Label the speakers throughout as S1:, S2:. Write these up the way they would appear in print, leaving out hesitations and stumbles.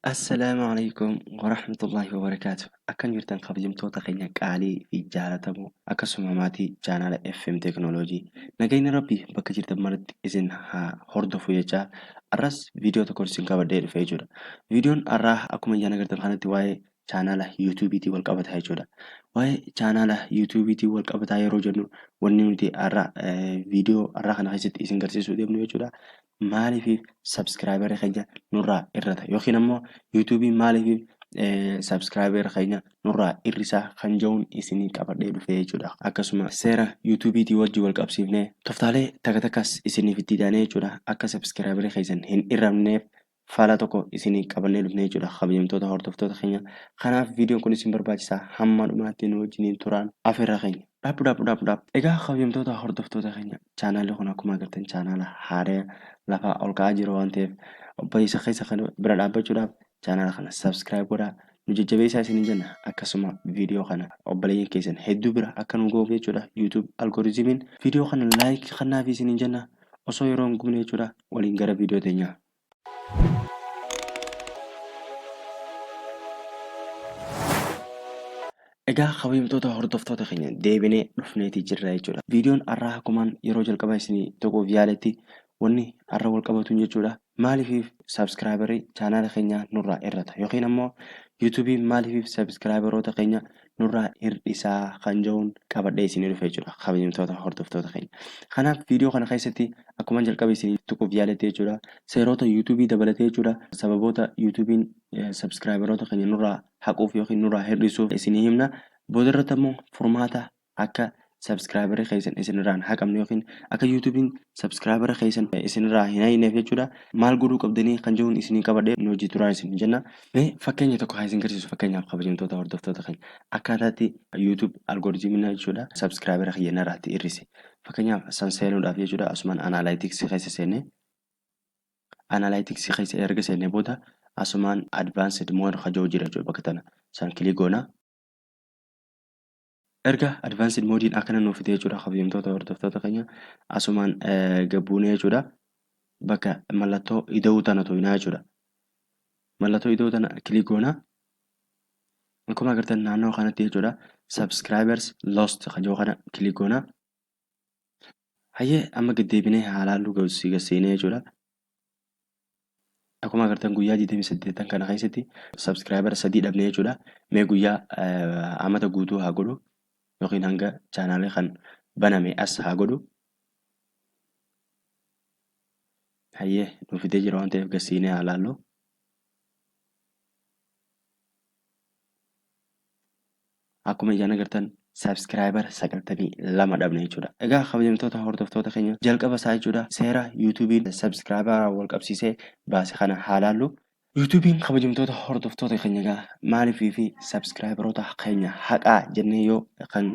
S1: Assalaamu alaikum warahmatullaahi wabarakaatu. Akkam jirtan kabajamtoota keenya qaalii fi jaalatamoo akkasuma maatii chaanaala FM Teekinooloojii. Nagayni Rabbii bakka jirtan maratti isin haa hordofu jechaa har'as viidiyoo tokko isin qabadhee dhufee jechuudha. Viidiyoon har'aa akkuma ijaan agartan kanatti waa'ee chaanaala yuutuubiitiin wal qabata jechuudha. Waa'ee chaanaala yuutuubiitiin wal qabataa yeroo jennu wanni nuti har'a viidiyoo har'aa kana keessatti isin garsiisuu deemnu jechuudha. Maaliif subscriber keenya nurraa irrata yookiin ammoo yuutuubiin maaliif subscriber keenya nurraa hir'isaa kan jedhuun isinii qabadhee dhufee jechuudha. Akkasuma seera yuutuubiitii wajjin wal qabsiifnee toftaalee takka takkas isiniif itti daanee jechuudha. Akka subscriber keessan hin hir'amneef fala tokko isinii qabannee dhufnee jechuudha kabajamtoota hordoftoota keenya. Kanaaf viidiyoon kun isin barbaachisaa hamma dhumaatti nu wajjiniin turaan afeerraa keenya. Dhaab dhaab dhaab dhaab. Egaa kabajamtoota hordoftoota keenya chaanaalli kun akkuma agartan chaanaala haaraa lafaa ol ka'aa jiru waan ta'eef obboleessa keessa kana bira dhaabbachuudhaaf chaanaala kana subscribe godhaa nu jajjabeessaa isiniin jenna. Akkasuma viidiyoo kana obboleeyyan keessan hedduu bira akka nu ga'uuf jechuudha YouTube algoritimiin viidiyoo kana like kennaafi isiniin jenna. Osoo yeroo hin gubne jechuudha waliin gara viidiyoo teenyaa. Egaa kabajamtoota hordoftoota keenya deebinee dhufneetii jirra jechuudha. Viidiyoon har'aa akkumaan yeroo jalqabaa isinii tuquuf yaaletti wanni har'a wal qabatuun jechuudha. Maaliif saabskiraayibarii chaanaala keenyaa nurraa hir'ata yookiin ammoo yuutuubiin maaliif saabskiraayibaroota keenya nurraa hir'isaa kan jedhuun qabadhee isinii dhufe jechuudha kabajamtoota hordoftoota keenya. Kanaaf viidiyoo kana keessatti akkuma jalqaba isinii tuquuf yaaletti jechuudha seerota yuutuubii dabalatee jechuudha sababoota yuutuubiin saabskiraayibaroota keenya nurraa haquuf yookiin nurraa hir'isuuf isinii himna. Boodarratti ammoo furmaata akka saabskiraayibara keessan isinirraa hin haqamne yookiin akka yuutuubiin saabskiraayibara keessan isinirraa hin hayneef jechuudha maal godhuu qabdanii kan jedhuun isinii qabadhee nu hojii turaa isin jenna. Mee fakkeenya tokko haa isin garsiisu fakkeenyaaf kabajamtoota hordoftoota keenya akkaataatti yuutuub algoritimiin jechuudha saabskiraayibara kiyya narraatti hir'ise. Fakkeenyaaf san seenuudhaaf jechuudha asumaan anaalaayitiksii keessa seennee anaalaayitiksii keessa erga seennee booda asumaan advaansed mood kajoo jira jechuudha bakka tana san kilik goona. Erga advanced moodiin akkana nuuf fide jechuudha kabajamtoota hordoftoota keenya asumaan gabbuunee jechuudha bakka mallattoo ida'uu tana tuqnaa jechuudha. Mallattoo ida'uu tana kilik goona. Akkuma agartan naannoo kanatti jechuudha subscribers lost kan jedhu kana kilik goona. Hayyee amma gad deebinee haa laallu gad seenee jechuudha. Akkuma agartan guyyaa 28 kana keessatti subscriber 3 dhabne jechuudha. Mee guyyaa amata guutuu haa godhu yookiin hanga chaanaalii kan baname as haa godhu. Hayyee nu fidee jira waan ta'eef gad siinee haa laallu. Akkuma ijaan agartan subscriber 92 dhabne jechuudha. Egaa kabajamtoota hordoftoota keenya jalqaba isaa jechuudha seera yuutuubiin subscriber wal qabsiisee baase kana haa laallu. Yuutuubiin kabajamtoota hordoftoota keenya egaa maaliifii fi subscriberoota keenya haqaa jennee yoo kan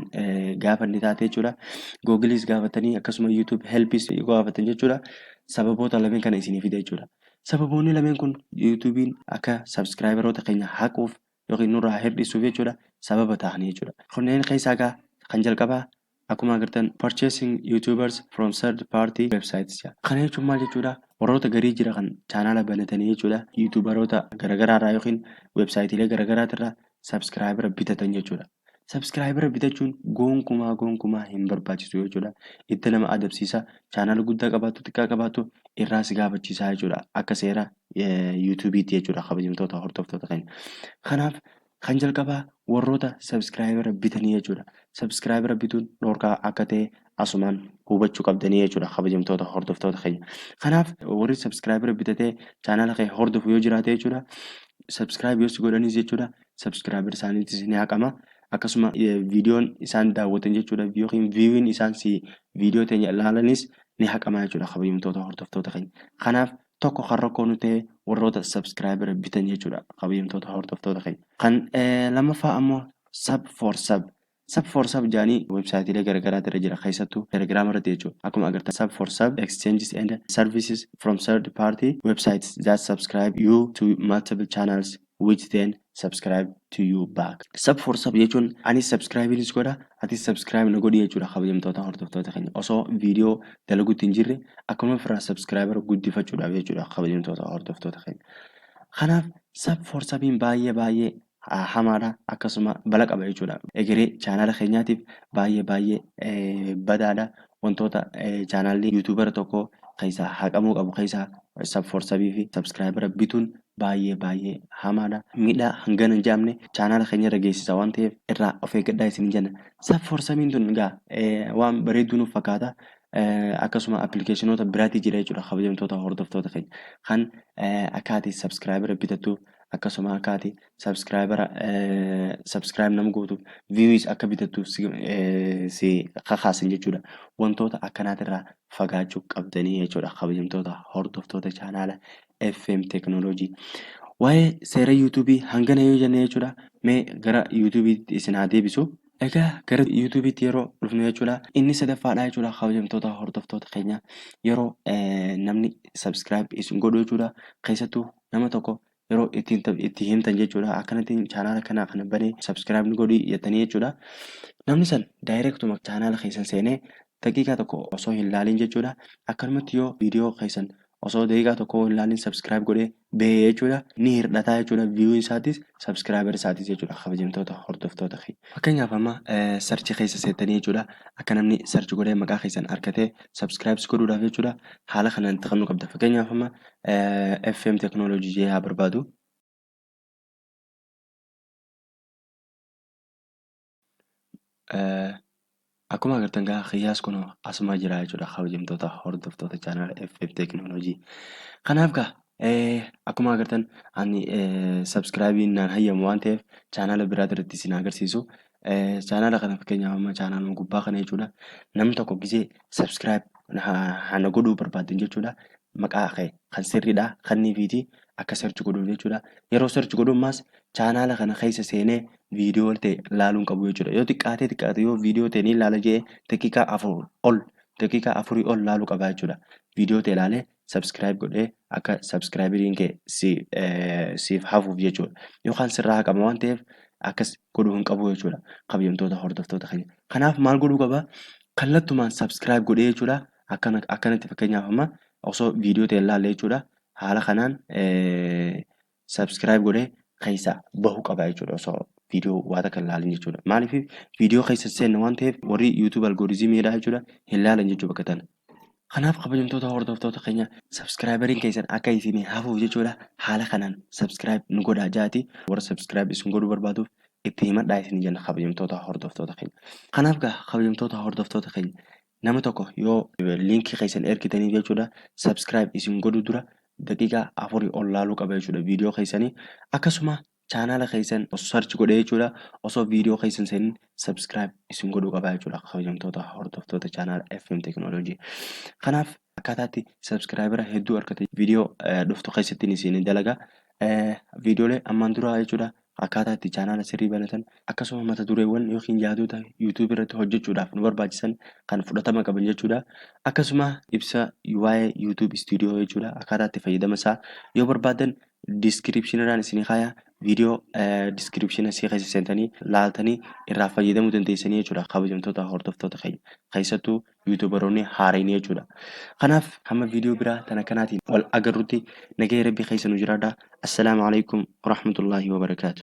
S1: gaafanne taate jechuudha. Googiliis gaafatanii akkasuma yuutuub helpis yoo gaafatan jechuudha. Sababoota lameen kana isinii fida jechuudha. Sababoonni lameen kun yuutuubiin akka subscriberoota keenya haquuf yookiin nurraa hir'isuuf jechuudha sababa ta'anii jechuudha. Kunneen keessaa egaa kan jalqabaa akkuma agartan purchasing YouTubers from third party websites jedha. Kana jechuun maal jechuudha? Warroota garii jira kan chaanaala banatanii jechuudha YouTuberoota garaagaraa irraa yookiin websaayitiilee garaagaraatirraa subscriber bitatan jechuudha. Subscriber bitachuun gonkumaa gonkumaa hin barbaachisu jechuudha. Itti nama adabsiisa. Chaanaala guddaa qabaattu xiqqaa qabaattu irraa si gaafachiisaa jechuudha. Akka seera yuutuubiitti jechuudha kabajamtoota hordoftoota keenya. Kanaaf kan jalqabaa warroota subscriber bitanii jechuudha. Subscriber bituun dhorkaa akka ta'e asumaan hubachuu qabdanii jechuudha kabajamtoota hordoftoota keenya. Kanaaf warri subscriber bitatee chaanaala kee hordofu yoo jiraate jechuudha. Subscribe yoo si godhanis jechuudha. Subscriber isaaniitis ni haqama. Akkasuma viidiyoon isaan daawwatan jechuudha yookiin viiwiin isaan si viidiyoo teenya ilaalanis ni haqama jechuudha kabajamtoota hordoftoota keenya. Kanaaf tokko kan rakkoo nu ta'e warroota subscriber bitan jechuudha kabajamtoota hordoftoota keenya. Kan lammaffaa ammoo sub for sub. Sub for sub jedhanii websaayitiilee garaagaraa irra jira keessattuu telegiraama irratti jechuudha. Akkuma agartan sub for sub exchanges and services from third party websites that subscribe you to multiple channels which then subscribe to you back. Sub for sub jechuun anis subscribe godha atis subscribe na godhi jechuudha kabajamtoota hordoftoota keenya osoo viidiyoo dalaguutti hin jirre akkuma ofirraa subscriber guddifachuudhaaf jechuudha kabajamtoota hordoftoota keenya. Kanaaf sub for subiin baay'ee baay'ee hamaadha, akkasuma bala qaba jechuudha. Egeree chaanaala keenyaatiif baay'ee baay'ee badaadha. Wantoota chaanaalli YouTubera tokko keessaa haqamuu qabu keessaa sub for subii fi subscribera bituun baay'ee baay'ee hamaadha. Miidhaa hangana hin jedhamne chaanaala keenya irra geessisa waan ta'eef irraa of eeggadhaa isin jenna. Sub for subiin tun egaa waan bareedduu nuuf fakkaata. Akkasuma appilikeeshinoota biraatii jira jechuudha, kabajamtoota hordoftoota keenya. Kan akka ati subscribera bitattuuf, akkasuma akka ati subscribera subscribe nama gootuuf, views akka bitattuuf si kakaasan jechuudha. Wantoota akkanaatirraa fagaachuu qabdanii jechuudha, kabajamtoota hordoftoota chaanaala FM Teknooloojii. Waa'ee seera YouTubeii hangana yoo jenne jechuudha, mee gara YouTubeiitti isin haa deebisu. Egaa gara YouTubeiitti yeroo dhufnu jechuudha, inni sadaffaadha jechuudha, kabajamtoota hordoftoota keenya. Yeroo namni subscribe isin godhu jechuudha, keessattuu nama tokko yeroo ittiin itti himtan jechuudha, akkanatti chaanaala kana kana banee subscribe ni godhi jettanii jechuudha. Namni san directuma chaanaala keessan seenee daqiiqaa tokko osoo hin laalin jechuudha. Akkanumatti yoo viidiyoo keessan osoo daqiiqaa tokko hin laalin subscribe godhee bahee jechuudha, ni hir'ataa jechuudha, viewun isaatis subscriber isaatis jechuudha, kabajamtoota hordoftoota keenya. Fakkeenyaaf amma search keessa seentanii jechuudha, akka namni search godhee maqaa keessan argatee subscribe godhuudhaaf jechuudha, haala kanaan itti qabnu qabda. Fakkeenyaaf amma FM Teknooloojii jee haa barbaadu. Akkuma agartan gaa kiyyaas kun asuma jira jechuudha, kabajamtoota hordoftoota chaanaala FM Teknooloojii. Kanaaf gaa akkuma agartan ani subscribeiin naan hayyamu waan ta'eef chaanaala biraa irratti isin agarsiisu. Chaanaala kana fakkeenyaaf amma chaanaaluma gubbaa kana jechuudha. Namni tokko gisee subscribe hana godhuu barbaadan jechuudha. Maqaa kee kan sirriidha kanniifiiti akka search godhuuf jechuudha. Yeroo search godhu ammaas chaanaala kana keessa seenee viidiyoo ta'e laaluun qabu jechuudha. Yoo xiqqaatee xiqqaate yoo viidiyoo ta'e ni ilaala jee daqiiqaa 4 ol, daqiiqaa 4 ol laaluu qaba jechuudha. Viidiyoo ta'e ilaalee subscribe godhee akka subscriberiin kee siif hafuuf jechuudha. Yookaan sirraa haqama waan ta'eef akkas godhuu hin qabu jechuudha. Kabajamtoota hordoftoota keenya. Kanaaf maal godhuu qaba? Kallattumaan subscribe godhee jechuudha. Akkana akkanatti fakkeenyaaf amma osoo viidiyoo ta'e ilaalle jechuudha. Haala kanaan subscribe godhee keessa bahuu qaba jechuudha, osoo viidiyoo waa takka hin ilaalin jechuudha. Maaliif? Viidiyoo keessa seenne waan ta'eef warri YouTube algorithmiidha jechuudha, hin laalan jechuudha bakka tana. Kanaaf kabajamtoota hordoftoota keenya, subscriberiin keessan akka isin hafuuf jechuudha, haala kanaan subscribe nu godhaa jaati warra subscribe isin godhuu barbaaduuf itti himadhaa isin jenna, kabajamtoota hordoftoota keenya. Kanaaf gaa kabajamtoota hordoftoota keenya, nama tokko yoo linkii keessan ergitanii jechuudha, subscribe isin godhuu dura daqiiqaa 4 ol laaluu qaba jechuudha viidiyoo keessanii. Akkasuma chaanaala keessan search godhee jechuudha, osoo viidiyoo keessan seenin subscribe isin godhuu qaba jechuudha, kabajamtoota hordoftoota chaanaala FM Teknooloojii. Kanaaf akkaataatti subscribera hedduu argate viidiyoo dhuftu keessatti isin dalaga. Viidiyoolee ammaan dura jechuudha, akkaataa itti chaanaala sirrii banatan, akkasuma mata dureewwan yookiin yaadota YouTube irratti hojjechuudhaaf nu barbaachisan kan fudhatama qaban jechuudha. Akkasuma ibsa waa'ee YouTube Studio jechuudha, akkaataa itti fayyadama isaa yoo barbaadan descriptionirraan isinii kaaya. Viidiyoo description isii keessa seentanii laaltanii irraa fayyadamuu dandeessanii jechuudha, kabajamtoota hordoftoota keenya, keessattuu YouTuberoonni haareen jechuudha. Kanaaf hamma viidiyoo biraa tan akkanaatiin wal agarrutti nagaya rabbii keessa nu jiraadha. Assalaamu alaikum warahmatullaahi wabarakaatu.